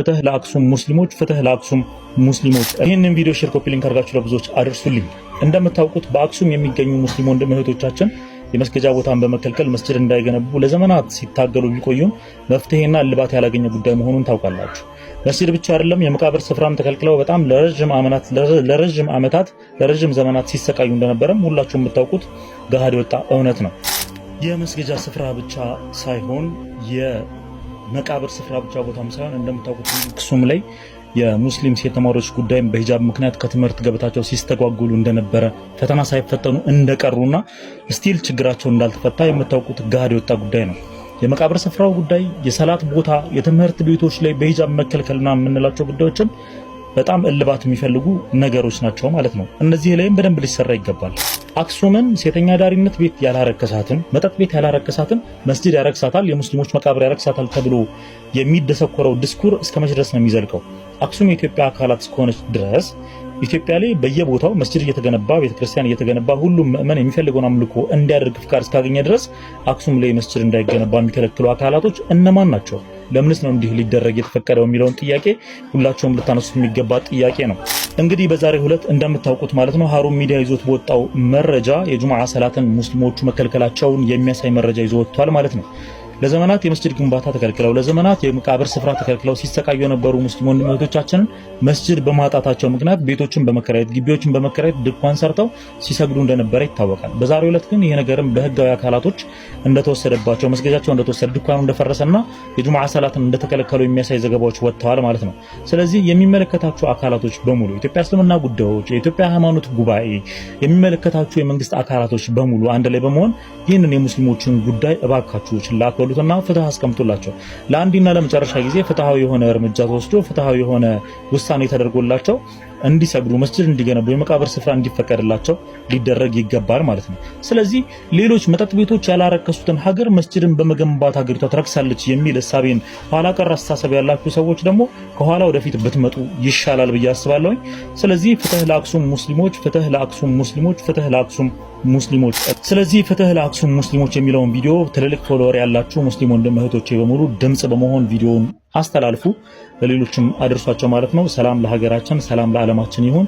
ፍትህ ለአክሱም ሙስሊሞች፣ ፍትህ ለአክሱም ሙስሊሞች። ይህንን ቪዲዮ share፣ copy link አድርጋችሁ ለብዙዎች አድርሱልኝ። እንደምታውቁት በአክሱም የሚገኙ ሙስሊም ወንድም እህቶቻችን የመስገጃ ቦታን በመከልከል መስጅድ እንዳይገነቡ ለዘመናት ሲታገሉ ቢቆዩም መፍትሄና እልባት ያላገኘ ጉዳይ መሆኑን ታውቃላችሁ። መስጅድ ብቻ አይደለም፣ የመቃብር ስፍራም ተከልክለው በጣም ለረጅም ዓመታት፣ ለረጅም ዘመናት ሲሰቃዩ እንደነበረም ሁላችሁም የምታውቁት ገሃድ የወጣ እውነት ነው። የመስገጃ ስፍራ ብቻ ሳይሆን፣ የመቃብር ስፍራ ብቻ ቦታም ሳይሆን፣ እንደምታውቁት አክሱም ላይ የሙስሊም ሴት ተማሪዎች ጉዳይም በሂጃብ ምክንያት ከትምህርት ገበታቸው ሲስተጓጉሉ እንደነበረ፣ ፈተና ሳይፈተኑ እንደቀሩና still ችግራቸው እንዳልተፈታ የምታውቁት ገሃድ የወጣ ጉዳይ ነው። የመቃብር ስፍራው ጉዳይ፣ የሰላት ቦታ፣ የትምህርት ቤቶች ላይ በሂጃብ መከልከልና የምንላቸው ጉዳዮችም በጣም እልባት የሚፈልጉ ነገሮች ናቸው ማለት ነው። እነዚህ ላይም በደንብ ሊሰራ ይገባል። አክሱምን ሴተኛ አዳሪነት ቤት ያላረከሳትን፣ መጠጥ ቤት ያላረከሳትን መስጂድ ያረክሳታል፣ የሙስሊሞች መቃብር ያረክሳታል ተብሎ የሚደሰኮረው ድስኩር እስከ መቼ ድረስ ነው የሚዘልቀው? አክሱም የኢትዮጵያ አካላት እስከሆነች ድረስ ኢትዮጵያ ላይ በየቦታው መስጂድ እየተገነባ፣ ቤተክርስቲያን እየተገነባ፣ ሁሉም ምእመን የሚፈልገውን አምልኮ እንዲያደርግ ፍቃድ እስካገኘ ድረስ አክሱም ላይ መስጂድ እንዳይገነባ የሚከለክሉ አካላቶች እነማን ናቸው? ለምንስ ነው እንዲህ ሊደረግ የተፈቀደው የሚለውን ጥያቄ ሁላችሁም ልታነሱት የሚገባ ጥያቄ ነው። እንግዲህ በዛሬው ዕለት እንደምታውቁት ማለት ነው ሀሩን ሚዲያ ይዞት በወጣው መረጃ የጁምዓ ሰላትን ሙስሊሞቹ መከልከላቸውን የሚያሳይ መረጃ ይዞ ወጥቷል ማለት ነው። ለዘመናት የመስጂድ ግንባታ ተከልክለው፣ ለዘመናት የመቃብር ስፍራ ተከልክለው ሲሰቃዩ የነበሩ ሙስሊም ወንድም እህቶቻችንን መስጂድ በማጣታቸው ምክንያት ቤቶችን በመከራየት፣ ግቢዎችን በመከራየት፣ ድንኳን ሰርተው ሲሰግዱ እንደነበረ ይታወቃል። በዛሬው ዕለት ግን ይሄ ነገርም በህጋዊ አካላቶች እንደተወሰደባቸው፣ መስገጃቸው እንደተወሰደ፣ ድንኳኑ እንደፈረሰና የጁምዓ ሰላትን እንደተከለከሉ የሚያሳይ ዘገባዎች ወጥተዋል ማለት ነው። ስለዚህ የሚመለከታችሁ አካላቶች በሙሉ፣ የኢትዮጵያ እስልምና ጉዳዮች፣ የኢትዮጵያ ሃይማኖት ጉባኤ፣ የሚመለከታችሁ የመንግስት አካላቶች በሙሉ አንድ ላይ በመሆን ይህንን የሙስሊሞችን ጉዳይ እባካችሁ ችላ አትበሉትና ፍትህ አስቀምጡላቸው። ለአንዴና ለመጨረሻ ጊዜ ፍትሃዊ የሆነ እርምጃ ተወስዶ፣ ፍትሃዊ የሆነ ውሳኔ ተደርጎላቸው እንዲሰግዱ፣ መስጂድ እንዲገነቡ፣ የመቃብር ስፍራ እንዲፈቀድላቸው ሊደረግ ይገባል ማለት ነው። ስለዚህ ሌሎች መጠጥ ቤቶች ያላረከሱትን ሀገር መስጂድን በመገንባት ሀገሪቷ ትረክሳለች የሚል እሳቤን፣ ኋላ ቀር አስተሳሰብ ያላችሁ ሰዎች ደግሞ ከኋላ ወደፊት ብትመጡ ይሻላል ብዬ አስባለሁኝ። ስለዚህ ፍትህ ለአክሱም ሙስሊሞች፣ ፍትህ ለአክሱም ሙስሊሞች፣ ፍትህ ለአክሱም ሙስሊሞች። ስለዚህ ፍትህ ለአክሱም ሙስሊሞች የሚለውን ቪዲዮ ትልልቅ follower ያላችሁ ሙስሊም ወንድም እህቶቼ በሙሉ ድምጽ በመሆን ቪዲዮውን አስተላልፉ፣ ለሌሎችም አድርሷቸው ማለት ነው። ሰላም ለሀገራችን፣ ሰላም ለዓለማችን ይሁን።